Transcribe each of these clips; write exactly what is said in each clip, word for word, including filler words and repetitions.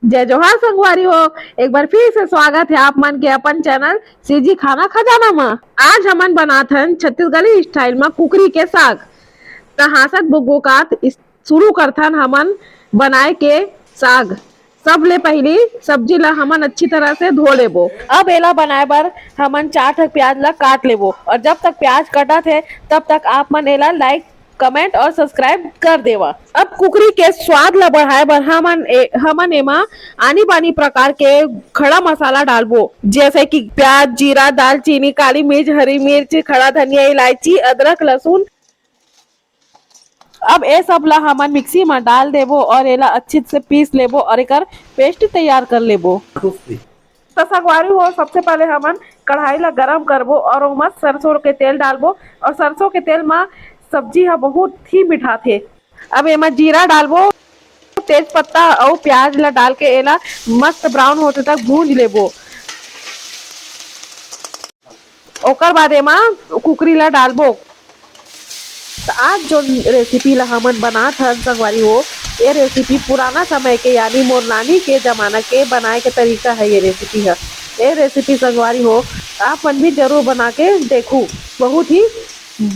जय जोहार संगवारी हो, एक बार फिर से स्वागत है आप मन के अपन चैनल सीजी खाना खजाना म। आज हमन बनात हन छत्तीसगढ़ी स्टाइल म कुकरी के साग। त हाँसत बोगोकात इस-, शुरू करथन हमन बनाए के साग। सबले पहिली सब्जी ला हमन अच्छी तरह से धो लेबो। अब एला बनाए बर हमन चार ठक प्याज ला काट लेबो और जब तक प्याज कटत हे तब तक आप मन एला लाइक, कमेंट और सब्सक्राइब कर देवा। अब कुकरी के स्वाद ला बढ़ाए बर हमन ए-, हमन एमा आनी बानी प्रकार के खड़ा मसाला डालबो, जैसे कि प्याज, जीरा, दालचीनी, काली मिर्च, हरी मिर्च, खड़ा धनिया, इलायची, अदरक, लहसुन। अब ए सब ला हमन मिक्सी म डाल देबो और एला अच्छे से पीस लेबो और एकर पेस्ट तैयार कर लेबो। त संगवारी हो, सबसे पहले हमन कढ़ाई ला गरम करबो और ओमा सरसों के तेल डालबो और सरसों के तेल म सब्जी ह बहुत ही मिठाथे। अब एमा जीरा डालबो, तेज पत्ता अउ प्याज ला डाल के एला मस्त ब्राउन होते तक भूंज लेबो। ओकर बाद एमा कुकरी ला डालबो। त आज जो रेसिपी ला हमन बनात हन संगवारी हो, ये रेसिपी पुराना समय के यानी मोर नानी के जमाना के बनाए के तरीका है। ये रेसिपी है, ये रेसिपी संगवारी हो आप मन भी जरूर बना के देखू। बहुत ही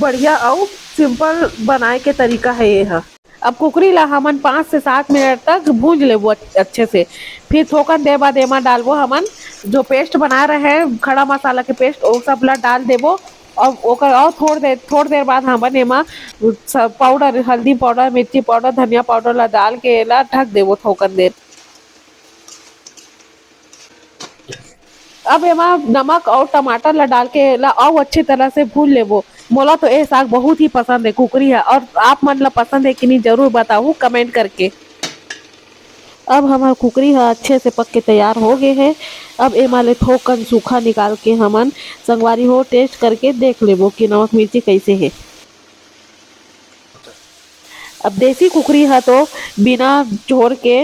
बढ़िया अउ सिंपल बनाए के तरीका है ये ह। अब कुकरी ला हमन पाँच से सात मिनट तक भूंज लेबो अच्छ-, अच्छे से। फिर थोकन देर बाद एमा डालबो हमन जो पेस्ट बना रहे हैं खड़ा मसाला के पेस्ट, वो सब ला डाल देबो। और ओकर और थोड़ देर, थोड़ देर बाद हमन एमा सब पाउडर, हल्दी पाउडर, मिर्ची पाउडर, धनिया पाउडर ला डाल के एला ढक देबो थोकन देर। अब एमा नमक और टमाटर ला डाल के एला और अच्छे तरह से भून लेबो। मोला तो ए साग बहुत ही पसंद है, कुकरी है, और आप मन ला पसंद है कि नहीं जरूर बताहू कमेंट करके। अब हमर कुकरी ह अच्छे से पक के तैयार हो गे हे। अब एमा ले थोकन सूखा निकाल के हमन संगवारी हो टेस्ट करके देख लेबो कि नमक मिर्ची कैसे हे। अब देसी कुकरी ह तो बिना झोर के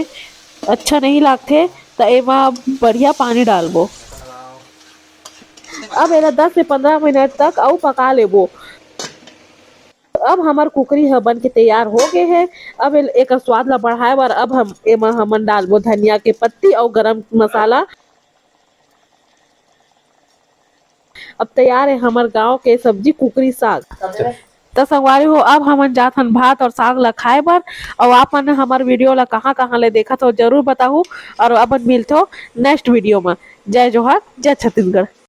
अच्छा नहीं लागथे, त एमा बढ़िया पानी डालबो। अब एला दस से पंद्रह मिनट तक अउ पका लेबो। अब हमर कुकरी ह बन के तैयार हो गे हे। अब एल-, एकर स्वाद ला बढ़ाए बर अब हम एमा हमन डालबो धनिया के पत्ती अउ गरम मसाला। अब तैयार हे हमर गांव के सब्जी कुकरी साग। त संगवारी हो, अब हमन जात हन भात और साग ला खाए बर। अउ आप मन हमर वीडियो ला कहाँ कहाँ ले देखत हो जरूर बताहू और अपन मिलथो नेक्स्ट वीडियो में। जय जोहार, जय छत्तीसगढ़।